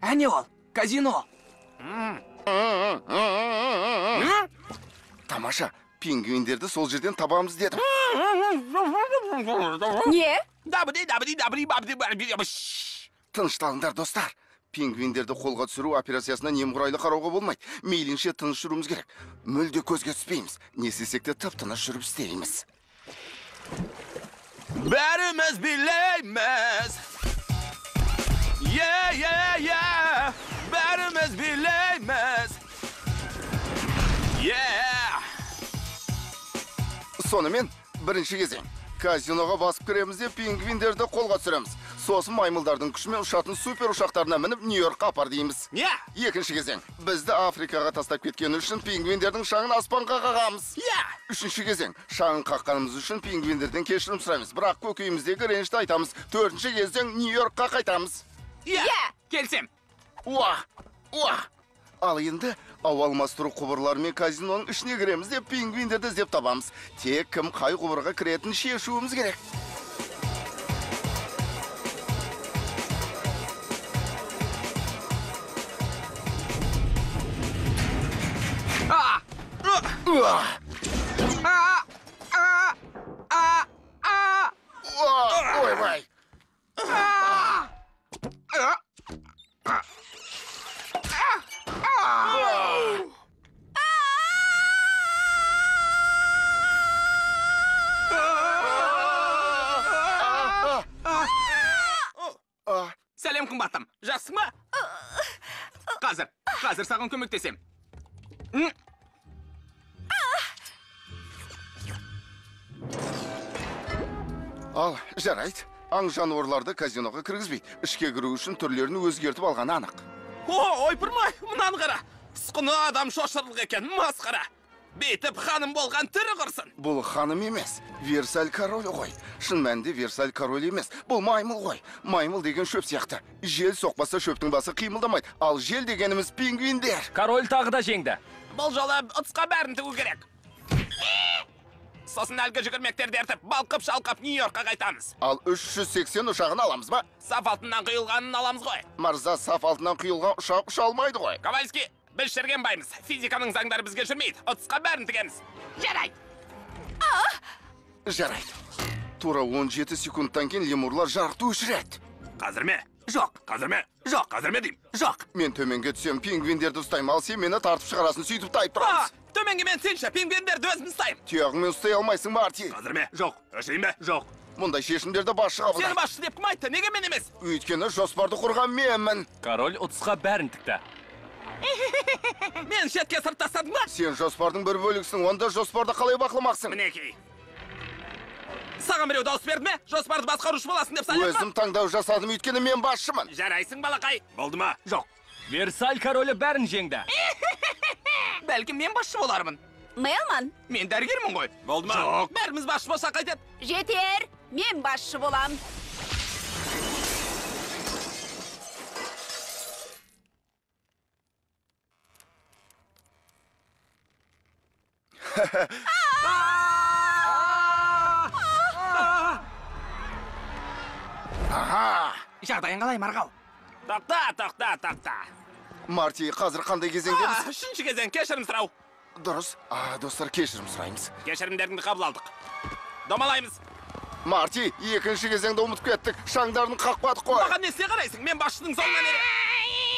Әне ол, казино. Тамаша, пингвиндерді сол жерден табамыз дедім. Не? Тынышталыңдар, достар. Пингвиндерді қолға түсіру операциясына немқұрайлы қарауға болмайды. Мейлінше тыныш жүруіміз керек. Мүлде көзге түспейміз. Не істесек те тып-тыныш жүріп істейміз. Бәріміз билейміз. Е-е-е! Бәріміз билейміз. Е! Сонымен бірінші кезең. Казиноға басып кіреміз де пингвиндерді қолға түсіреміз. Сосын маймылдардың күшімен ұшатын супер ұшақтарына мініп Нью-Йоркқа апар дейміз. Не? Екінші кезең. Бізді Африкаға тастап кеткені үшін пингвиндердің шаңын аспанға қағамыз. Иә. Үшінші кезең. Шаңын қаққанымыз үшін пингвиндерден кешірім сұраймыз. Бірақ көкейіміздегі ренішті айтамыз. Төртінші кезең, Нью-Йоркқа қайтамыз. Иә. Келсем. Уа! Уа! Ал енді ауа алмастыру құбырларымен казиноның ішіне кіреміз де пингвиндерді іздеп табамыз. Тек кім қай құбырға кіретінін шешуіміз керек. Ойбай! Сәлем, қымбаттым. Жақсың ба? Қазір, қазір саған көмектесем. Ал, жарайды. Аң жануарларды казиноға кіргізбейді. Ішке кіру үшін түрлерін өзгертіп алғаны анық. О, ойпырмай, мынаны қара. Құсқыны адам шошырлық екен, масқара. Бүйтіп ханым болған тірі құрсын. Бұл ханым емес, Версаль королі ғой. Шын мәнінде Версаль королі емес, бұл маймыл ғой. Маймыл деген шөп сияқты. Жел соқпаса шөптің басы қимылдамайды. Ал жел дегеніміз пингвиндер. Король тағы да жеңді. Бұл жолы ұтысқа бәрін тігу керек. Сосын әлгі жүгірмектерді ертіп, балқып-шалқып Нью-Йоркқа қайтамыз. Ал 380 ұшағын аламыз ба? Саф алтыннан құйылғанын аламыз ғой. Мырза, саф алтыннан құйылған ұшақ ұша алмайды ғой. Ковальский, біз шірген баймыз. Физиканың заңдары бізге жүрмейді. Ұтысқа бәрін тігеміз. Жарайды. Жарайды. Тура 17 секундтан кейін лемурлар жарықты өшіреді. Қазір ме? Жоқ. Қазір ме? Жоқ. Қазір ме деймін? Жоқ. Мен төменге түсем, пингвиндерді ұстаймын. Ал сен мені тартып шығарасың, сөйтіп тайып тұрамыз. Төменге мен сенші, пингвиндерді өзім ұстаймын. Тұяғыңмен ұстай алмайсың, Марти. Қазір ме? Жоқ. Өшірейін бе? Жоқ. Мұндай шешімдерді басшы қабылдайды. Сені басшы деп кім айтты? Неге мен емес? Өйткені жоспарды құрған менмін. Король ұтысқа бәрін тікті. Мен шетке сырт тастадың ба? Сен жоспардың бір бөлігісің, онда жоспарды қалай бақыламақсың? Мінекей. Саған біреу дауыс берді ме? Жоспарды басқарушы боласың деп сайлады ма? Өзім таңдау жасадым, өйткені мен басшымын. Жарайсың, балақай. Болды ма? Жоқ. Версаль королі бәрін жеңді. Бәлкім мен басшы болармын. Мелман. Мен дәрігермін ғой. Болды ма? Жоқ. Бәріміз басшы болсақ қайтеді. Жетер, мен басшы болам. Аха! Жағдайың қалай, Марғау? Тоқта, тоқта, тоқта. Марти, қазір қандай кезеңдеміз? Үшінші кезең, кешірім сұрау. Дұрыс. Достар, кешірім сұраймыз. Кешірімдеріңді қабыл алдық. Домалаймыз. Марти, екінші кезеңді ұмытып кеттік. Шаңдарын қақпадық қой. Маған несіне қарайсың? Мен басшының соңынан ере.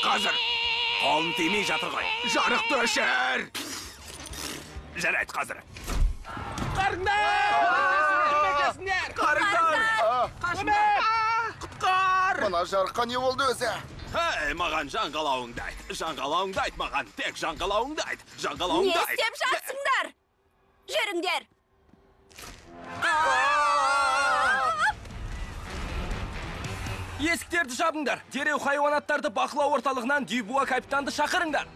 Қазір. Қолым тимей жатыр ғой. Жарықты өшір! Жарайды, қазір. Қарыңдар! Көмектесіңдер! Қарыңдар! Көмек! Құтқар! Мына жарыққа не болды өзі? Эй, маған жан қалауыңды айт. Жан қалауыңды айт маған. Тек жан қалауыңды айт. Жан қалауыңды айт. Не істеп жатсыңдар? Жүріңдер! Есіктерді жабыңдар. Дереу хайуанаттарды бақылау орталығынан Дюбуа капитанды шақырыңдар.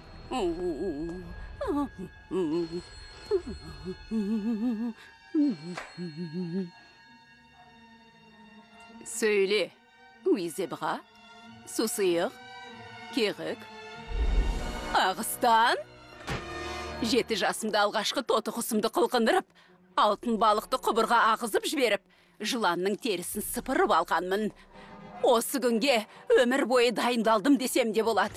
Сөйле, Уизебра, Сусиыр, Керік, Арыстан. 7 жасымда алғашқы тоты құсымды қылқындырып, алтын балықты құбырға ағызып жіберіп, жыланның терісін сыпырып алғанмын. Осы күнге өмір бойы дайындалдым десем де болады.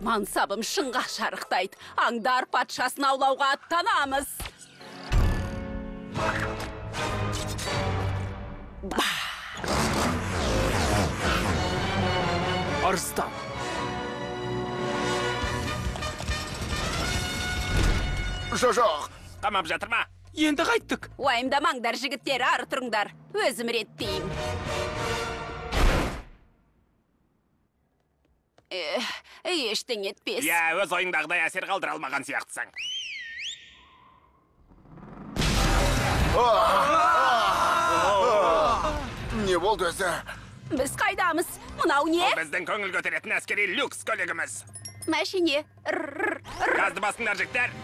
Мансабым шыңға шарықтайды. Аңдар патшасын аулауға аттанамыз. Арыстан. Жоқ. Қамап жатыр ма? Енді қайттік. Уайымдамаңдар, жігіттер, ары тұрыңдар. Өзім реттеймін. Ештеңе етпес. Иә, өз ойыңдағыдай әсер қалдыра алмаған сияқтысың. Не болды өзі? Біз қайдамыз? Мынау не? Бұл біздің көңіл көтеретін әскери люкс көлігіміз. Мәшине. Газды басыңдар, жігіттер.